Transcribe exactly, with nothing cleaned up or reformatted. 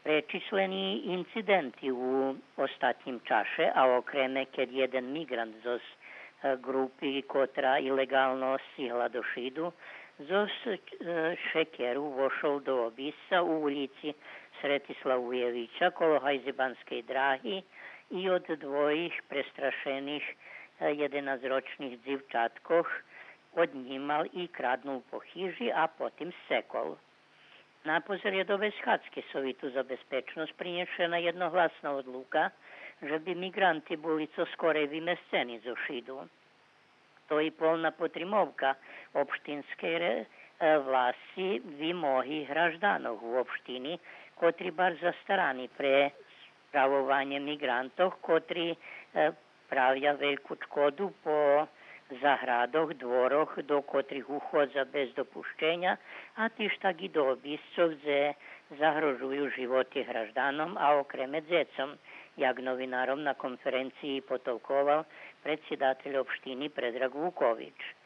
Вечислени инциденти у остатнїм чаше, а окреме кед єден миґрант зоз, е, ґрупи котра илеґално сцигла до Шиду, зоз, е, шекеру вошол до обисца у улїци Светислава Вуєвича коло Гайзибанскей драги и од двоїх престрашених, е, єденацрочних дзивчаткох однїмал и краднул по хижи, а потим сцекол. На позорєдове схадзки Совиту за безпечносц принєшена єдногласна одлука же би миґранти були цо скорей вимесцени зоз Шиду. То и полна потримовка општинскей ре-, е, власци вимоги гражданох у општини, котри барз застарани пре справованє миґрантох, котри, е, правя вельку чкоду по заградох, дворох, до котрих уходза без допущеня, а тиж так и до обисцох, дзе загрожую животи гражданом, а окреме дзецом, як новинаром на конференциї потолковал предсидатель општини Предраг Вукович.